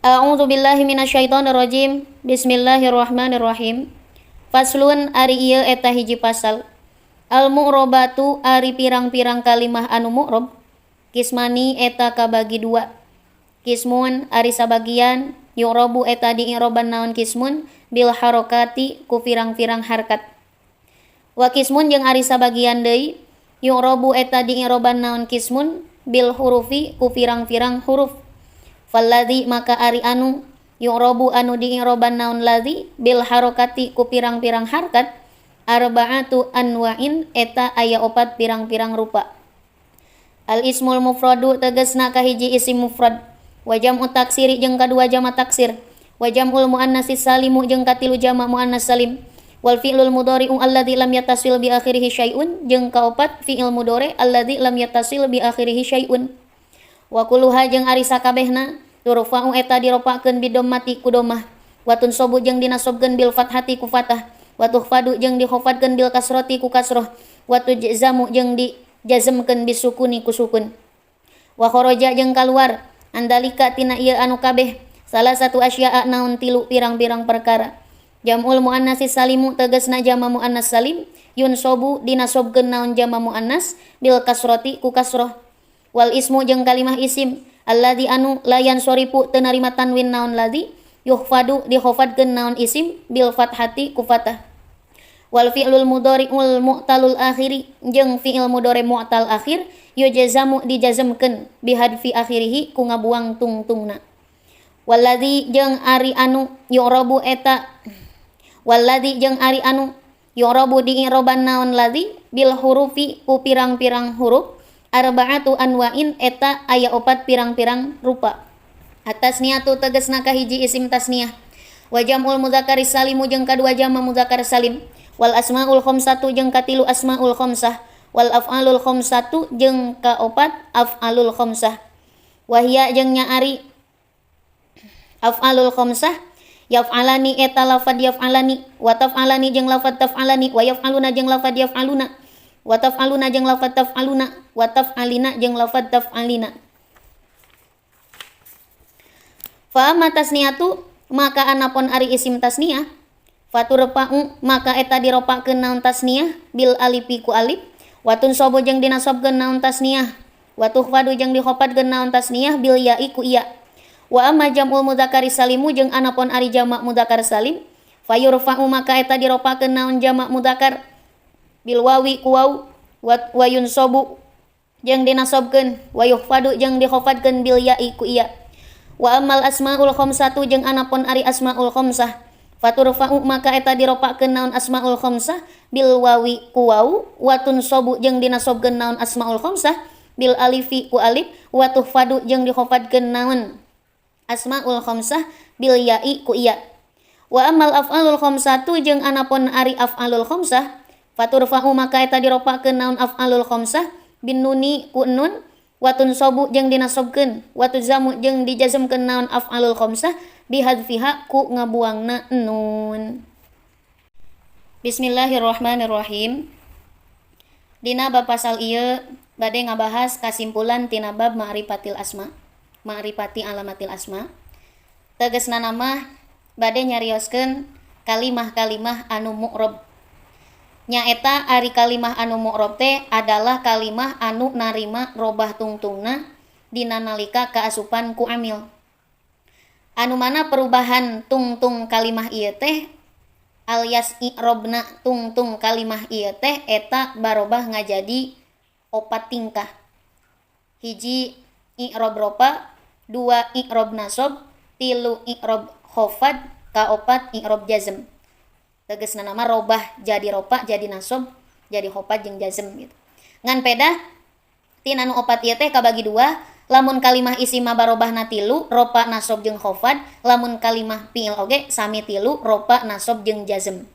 A'udzu billahi minasyaitonir rajim. Bismillahirrahmanirrahim. Faslun ari ieu eta hiji pasal. Al mu'rabatu ari pirang-pirang kalimah anu mu'rab kismani eta kabagi dua. Kismun ari sabagian yu'rabu eta dii'roban naon kismun bil harokati ku pirang-pirang harkat. Wa kismun jeung ari sabagian deui yu'rabu eta dii'roban naon kismun bil hurufi ku pirang-pirang huruf. Falladzi maka ari anu yu'rabu anu dii'roban naon ladzi bil harokati ku pirang-pirang harkat arba'atu anwa'in eta aya opat pirang-pirang rupa. Al ismul mufradu tegasna kahiji isim mufrad wa jam'u taksiri jeung kadua jama taksir wa jam'ul muannatsis salimu jeung katilu jama muannas salim wal fi'lul mudhari'u alladzi lam yattasil bi akhirih syai'un jeung kaopat fi'il mudhari alladzi lam yattasil bi akhirih syai'un. Wa kulluha jeung ari sakabehna turfa'u eta diropakeun bidommati ku domah wa tunsobu jeung dinasobkeun bil fathati ku fathah wa tuhfadu jeung dikhofadkeun bil kasrati ku kasroh wa tujzamu jeung dijazmkeun bisukuni ku sukun. Wa kharaja jeung kaluar andalika tina ieu anu kabeh salah satu asya'a naon tilu pirang-pirang perkara. Jam'ul muannatsis salimu tegasna jama muannas salim yunsobu dinasobkeun naon jama muannas bil kasrati ku kasroh. Wal ismu jeung kalimah isim alladzi anu layan soripu teu narima tanwin naon ladzi yukhfadu dikhofadkeun naon isim bil fathati ku fathah. Wal fi'lul mudhari'ul mu'talul akhiri jeung fi'il mudhari mu'tal akhir yujzamu dijazmkeun bihadfi akhirihi ku ngabuang tungtungna. Walladzi jeung ari anu yu'rabu eta walladzi jeung ari anu yu'rabu diiroban naon ladzi bil hurufi ku pirang-pirang huruf arba'atu anwa'in eta aya opat pirang-pirang rupa. At-tasniyatu tegasna kahiji isim tasniyah wa jam'ul mudzakkaris salimu jeung kadua jama mudzakkar salim wal asmaul khamsatu jeung katilu asmaul khamsah wal af'alul khamsatu jeung kaopat af'alul khamsah. Wahia jeung nya ari af'alul khamsah yaf'alani eta lafad yaf'alani wa taf'alani jeung lafad taf'alani wa yaf'aluna jeung lafad yaf'aluna wa taf'aluna jeung lafad taf'aluna wa taf'alina jeung lafad taf'alina. Fa amma tasniyatu maka anapon ari isim tasniyah faturfa'u maka eta diropakeun naon tasniyah bil alifi ku alif wa tunsobu jeung dinasobkeun naon tasniyah wa tukhfadu jeung dikhofatkeun naon tasniyah bil ya'i ku iya. Wa amma jam'ul mudzakkari salimu jeung anapon ari jamak mudzakkar salim fayurfa'u maka eta diropakeun naon jamak mudzakkar bil wawi ku waw wa yunsobu jeung dinasobkeun wa yukhfadu jeung dikhofadkeun bil ya'i ku iya. Wa ammal asmaul khamsatu jeung anapon ari asmaul khamsah faturfa'u maka eta diropakeun naon asmaul khamsah bil wawi ku waw wa tunsobu jeung dinasobkeun naon asmaul khamsah bil alifi ku alif wa tuhfadu jeung dikhofadkeun naon asmaul khamsah bil ya'i ku iya. Wa ammal af'alul khamsatu jeung anapon ari af'alul khamsah faturfa'u maka eta diropakeun naon af'alul khamsah bin nuni ku nun wa tunsobu jeung dinasobkeun wa tuzamu jeung dijazmkeun naon af'alul khamsah bihadfiha ku ngabuangna nun. Bismillahirrahmanirrahim. Dina bab pasal ieu bade ngabahas kasimpulan tina bab ma'rifatil asma, ma'rifati alamatil asma. Tegasna nama bade nyarioskeun kalimah-kalimah anu mu'rob. Nyaeta ari kalimah anu mu'rob teh adalah kalimah anu narima robah tungtungna dina nalika kaasupan ku amil. Anu mana perubahan tungtung kalimah ieu teh alias i'robna tungtung kalimah ieu teh eta barobah ngajadi opat tingkah. Hiji i'rob ropa, dua i'rob nasob, tilu i'rob khofad, kaopat i'rob jazm. Tegasna nama robah jadi ropa, jadi nasob, jadi khofad jeung jazm gitu. Ngan pedah tina nu opat ieu teh kabagi dua, lamun kalimah isim mah barobahna tilu, ropa, nasob jeung khofad, lamun kalimah fi'il oge sami tilu, ropa, nasob jeung jazm.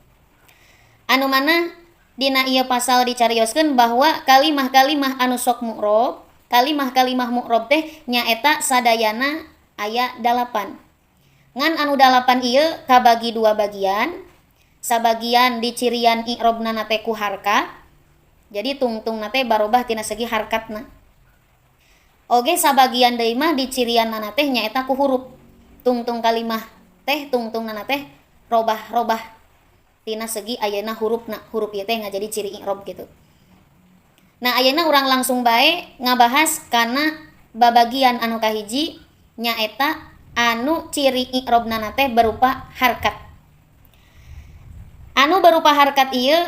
Anu mana dina ieu pasal dicarioskeun bahwa kalimah-kalimah anu sok mu'rob, kalimah-kalimah mu'rob teh nyaeta sadayana aya 8. Ngan anu 8 ieu kabagi dua bagian. Sabagian dicirian i'robna na teh ku harkat. Jadi tungtungna teh barobah tina segi harkatna. Oge sabagian deui mah dicirianna teh nyaeta ku huruf. Tungtung kalimah teh tungtungna teh robah-robah tina segi ayeuna hurufna, huruf ieu teh ngajadi ciri i'rob gitu. Nah, ayeuna urang langsung bae ngabahas kana babagian anu kahiji, nyaeta anu ciri i'robna teh berupa harkat. Anu berupa harkat ieu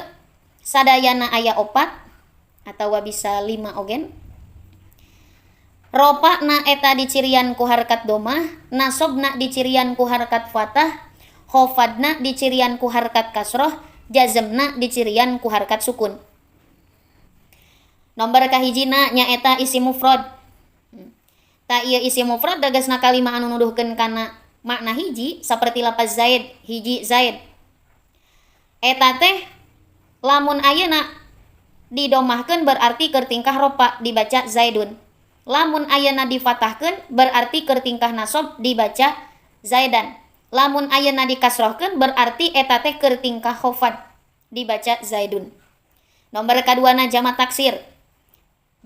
sadayana aya 4 atawa bisa 5 ogen. Ropana eta dicirian ku harkat domah, nasobna dicirian ku harkat fathah, khofadna dicirian ku harkat kasroh, jazmna dicirian ku harkat sukun. Nomor kahijina nyaeta isim mufrad. Ta ieu isim mufrad tegasna kalimah anu nuduhkeun kana makna hiji saperti lafaz Zaid, hiji Zaid. Eta teh lamun ayeuna didomahkeun berarti keur tingkah ropa dibaca Zaidun. Lamun ayeuna difatahkeun berarti keur tingkah nasob dibaca Zaidan. Lamun ayeuna dikasrohkeun berarti eta teh keur tingkah khofad dibaca Zaidun. Nomor kaduana jama taksir.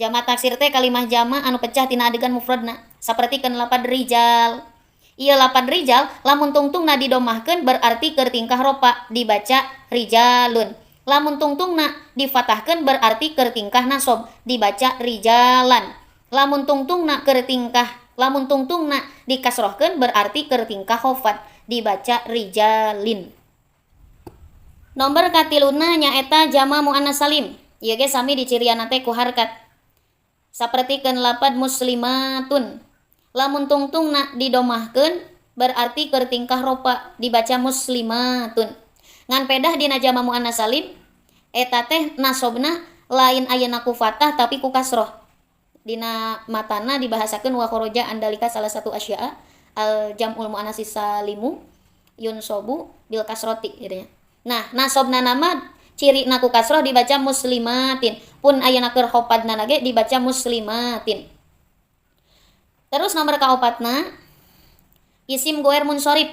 Jama taksir teh kalimah jama anu pecah tina adegan mufradna sapertikeun lapad rijal. Ieu lapad rijal lamun tungtungna didomahkeun berarti keur tingkah ropa dibaca rijalun. Lamun tungtungna difatahkeun berarti keur tingkah nasob dibaca rijalan. Lamun tungtungna keur tingkah, lamun tungtungna dikasrohkeun berarti keur tingkah khofad dibaca rijalin. Nomor katiluna nyaeta jama muannas salim. Ieu ge sami dicirianna teh ku harkat. Sapertikeun lapad muslimatun. Lamun tungtungna didomahkeun berarti keur tingkah ropa dibaca muslimatun. Ngan pedah dina jama muannas salim eta teh nasobna lain ayeuna ku fathah tapi ku kasroh. Dina matana dibahasakeun wa kharaja andalika salah satu asya'a al jam'ul muannatsis salimu yunsobu bil kasroti gitu ya. Nah, nasobna nama ciri na ku kasroh dibaca muslimatin, pun ayeuna keur khofadna ge dibaca muslimatin. Terus nomor kaopatna isim goer munsorif.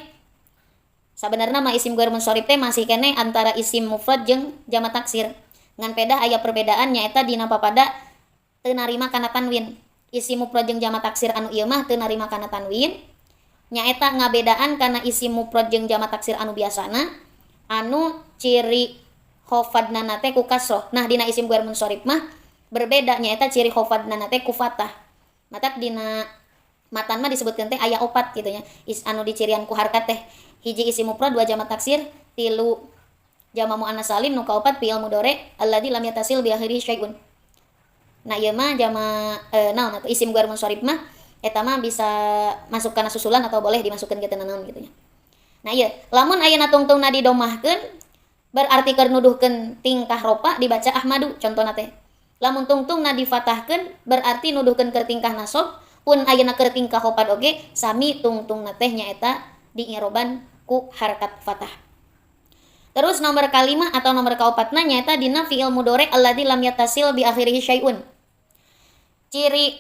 Sabenerna mah isim goer munsorif teh masih keneh antara isim mufrad jeung jama taksir. Ngan pedah aya perbedaan nyaeta dina papada teu narima kana tanwin. Isim mufrad jeung jama taksir anu ieu mah teu narima kana tanwin. Nyaeta ngabedaan kana isim mufrad jeung jama taksir anu biasana anu ciri khofadna teh ku kasroh. Nah, dina isim goer munsorif mah berbeda, nyaeta ciri khofadna teh ku fathah. Matak dina matan mah disebutkeun teh aya 4 gitu nya. Is anu dicirian ku harkat teh hiji isim mufrad, 2 jama taksir, 3 jama muannas salim, nu kaopat fi'il mudhari alladzi lam yattasil bi akhirihi syai'un. Nah, ieu mah jama naon atuh isim goer munsorif mah eta mah bisa masuk kana susulan atau boleh dimasukkeun ke teu naon gitu nya. Nah, ieu lamun ayeuna tungtungna didomahkeun berarti keur nuduhkeun tingkah ropa dibaca Ahmadu contona teh. Lamun tungtungna difatahkeun berarti nuduhkeun keur tingkah nasob, pun ayeuna keur tingkah khofad oge sami tungtungna teh nyaeta diiroban ku harkat fathah. Terus nomor kalima atau nomor kaopatna nyaeta dina fi'il mudhari alladzi lam yattasil bi akhirihi syai'un. Ciri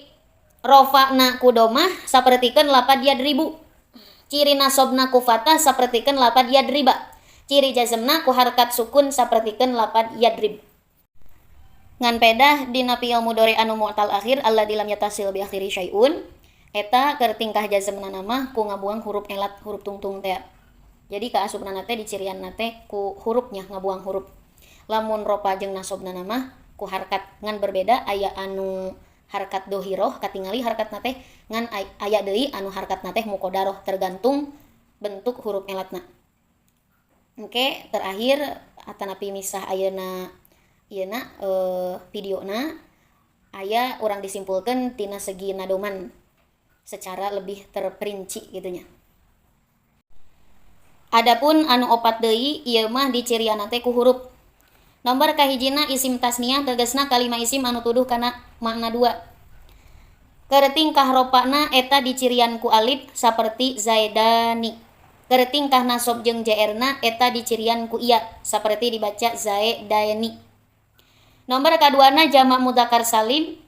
rofa'na ku domah sapertikeun lapad yadribu. Ciri nasobna ku fathah sapertikeun lapad yadriba. Ciri jazmna ku harkat sukun sapertikeun lapad yadrib. Ngan pedah dina fi'il mudhari anu mu'tal akhir alladzi lam yattasil bi akhiri syai'un eta keur tingkah jazmna mah ku ngabuang huruf elat, huruf tungtung teh. Jadi kaasupna teh dicirianna teh ku hurufnya ngabuang huruf. Lamun ropa jeung nasobna mah ku harkat, ngan berbeda aya anu harkat dohiroh katingali harkatna teh, ngan aya deui anu harkatna teh muqaddaroh tergantung bentuk huruf elatna. Oke, terakhir atanapi misah ayeuna ieuna videona aya urang disimpulkeun tina segi nadoman secara lebih terperinci gitu nya. Adapun anu 4 deui ieu mah dicirianna teh ku huruf. Nomor kahijina isim tasniah tegasna kalima isim anu tuduh kana makna 2. Keur tingkah ropana eta dicirian ku alif saperti Zaidani. Keur tingkah nasob jeung jrna eta dicirian ku iya saperti dibaca Zaidaini. Nomor kaduana jamak mudzakkar salim.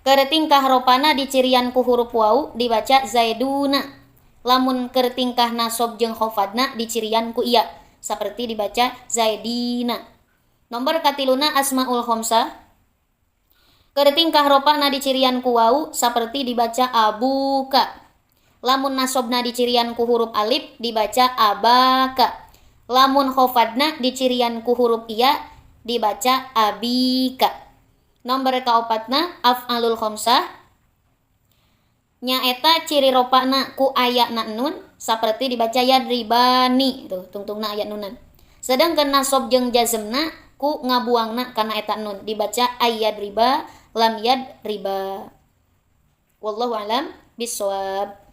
Keur tingkah ropana dicirian ku huruf wau dibaca Zaiduna. Lamun keur tingkah nasob jeung khofadna dicirian ku iya saperti dibaca Zaidina. Nomor katiluna asmaul khamsah. Keur tingkah ropana dicirian ku wau saperti dibaca abuka. Lamun nasobna dicirian ku huruf alif dibaca abaka. Lamun khofadna dicirian ku huruf iya dibaca abika. Nomor kaopatna af'alul khamsah nyaeta ciri ropana ku ayana nun saperti dibaca yadribani tuh tungtungna aya nunan. Sedangkan nasob jeung jazmna ku ngabuangna kana eta nun dibaca ayyadriba lam yadriba. Wallahu alam bissawab.